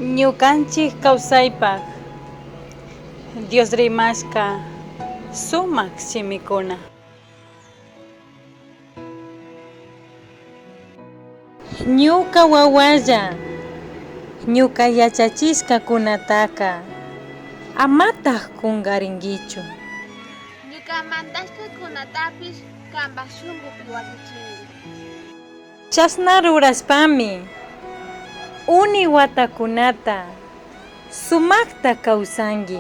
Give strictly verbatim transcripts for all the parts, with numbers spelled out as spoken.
Ñuqanchik kawsaypaq Dios rimashqa sumaq shimikuna. Ñuqa wawalla, ñuqa yachachishqakunataqa amataq qunqarinkichu. Ñuqa mandashqakunatapis qampa shunqupi wakichingui. Chasna ruraspami uni watakunata sumaqta kawsanki.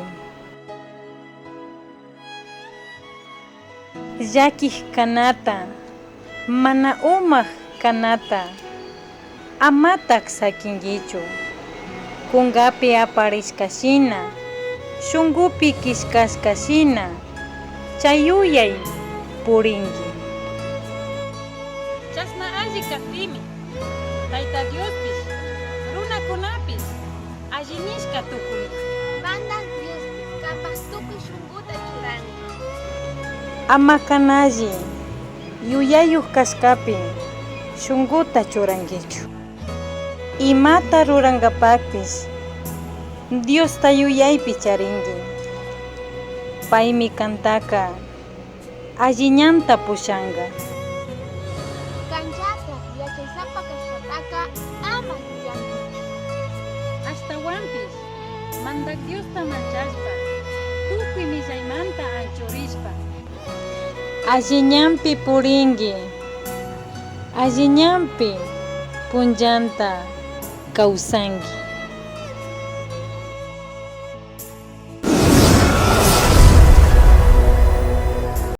Llakiq kanata, mana umaq kanata amataq sakinkichu. Qunqapi aparishqa shina, shunqupi qishkashqa shina, chay yuyay purinki. Chasna alli kaptimi, Tayta Diospis, runakunapis alli nishqa tukunqa. Mandaq Diospis qampa tukuy shunquta churanqa. Ama kanalli yuyayuq kashqapi shunquta churankichu. Imata ruranqapaqpis Diosta yuyaypi charinki. Paymi qamtaqa alliñanta pushanqa. Qamllataq yachaysapa kashqataqa ama yuyankichu. Astawanpis Mandaq Diosta manchaspa, tukuy millaymanta anchurispa, alliñanpi purinki, alliñanpi punllanta kawsanki.